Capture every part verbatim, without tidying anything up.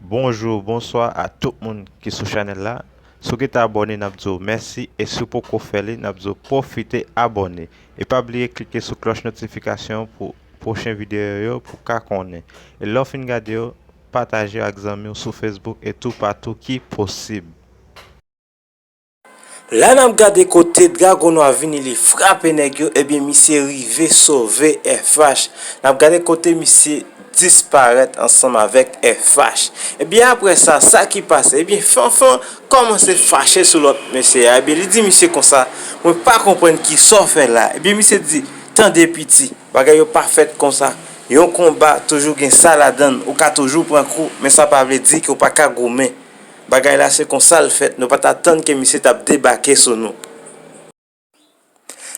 Bonjou, bonswa a tout moun ki sou chanèl la. Si w gentan abòne, n ap di w mèsi, e si w poko fè li, n ap di w pwofite abòne. E pa bliye klike sou klòch notifikasyon pou pwochen videyo yo pou w ka konnen. E lè w fin gade yo, pataje yo ak zanmi w sou Facebook e toupatou ki posib. La n ap gade kote Dragon Nwa vini, li frape nèg yo, ebyen misye rive sove F H. N ap gade kote misye disparèt ansanm avèk F H. Ebyen apre sa, sa ki pase? Ebyen Fanfan kòmanse fache sou lòt mesye a. Ebyen li di misye konsa, mwen pa konprann kisa w fè la. Ebyen misye di, tande piti, bagay yo pa fèt konsa. Yon konba toujou gen sa ladann, ou ka toujou pran kou, men sa pa vle di ke w pa ka goumen. Bagay la se konsa l fèt, nou pa t atann ke misye t ap debake sou nou.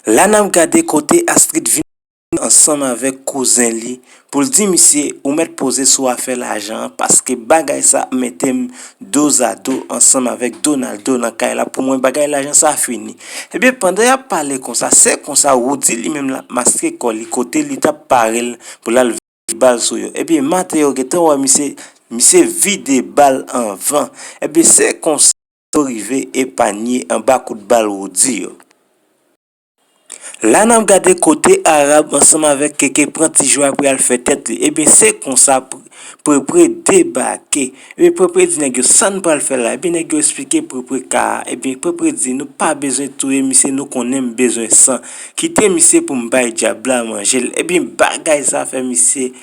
La n ap gade kote Astrid vin ansanm avèk kouzen li pou l di misye, ou mèt poze sou afè lajan an, paske bagay sa ap mete m dozado ansanm avèk Donaldo nan kay la. Pou mwen, bagay lajan sa fini. Ebyen pandan y ap pale konsa, se konsa Woody li menm l ap maske kò li, kote li t ap pare l pou l al vide bal sou yo. Ebyen Mateo gentan wè misye, misye vide bal anvan. Ebyen se konsa yo rive epanye anba kout bal Woody yo. La n ap gade kote Arab ansanm avèk Keke pran ti jwa pou y al fè tèt li. Ebyen se konsa Pre- Prepre debake. Ebyen Prepre di nèg yo, sa n pral fè la? Ebyen nèg yo eksplike Prepre ka a. Ebyen Prepre di, nou pa bezwen touye misye, nou konnen m bezwen san. Kite misye pou m bay dyab la manje l. Ebyen bagay sa fè misye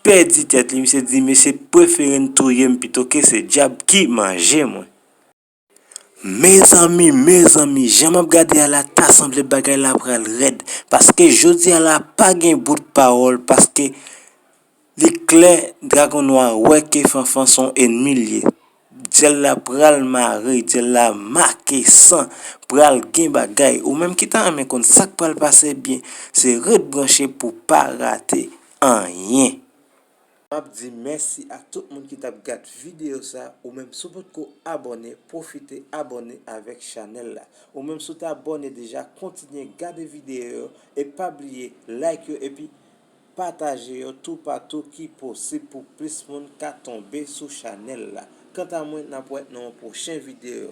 pèdi tèt li. Misye di, misye prefere n touye m pito ke se dyab ki manje mwen. Mezanmi, mezanmi, jan m ap gade a la, ta sanble bagay la pral rèd. Paske jodi a la, pa gen bout pawòl, paske li klè, Dragon Nwa wè ke Fanfan se yon ènmi l ye. Dyèl la pral mare, dyèl la make san, pral gen bagay. Ou menm ki ta renmen konn sa k pral pase, ebyen, se ret branche pou w pa rate anyen. M ap di mèsi a tout moun ki t ap gad videyo sa. Ou menm si w potko abòne, pwofite abòne avèk chanèl la. Ou menm si w t abòne deja, kontinye gade videyo yo e pa bliye like yo epi pataje yo toupatou ki posib pou plis moun ka tonbe sou chanèl la. Kanta mwen, n ap wè nan yon pwochen videyo.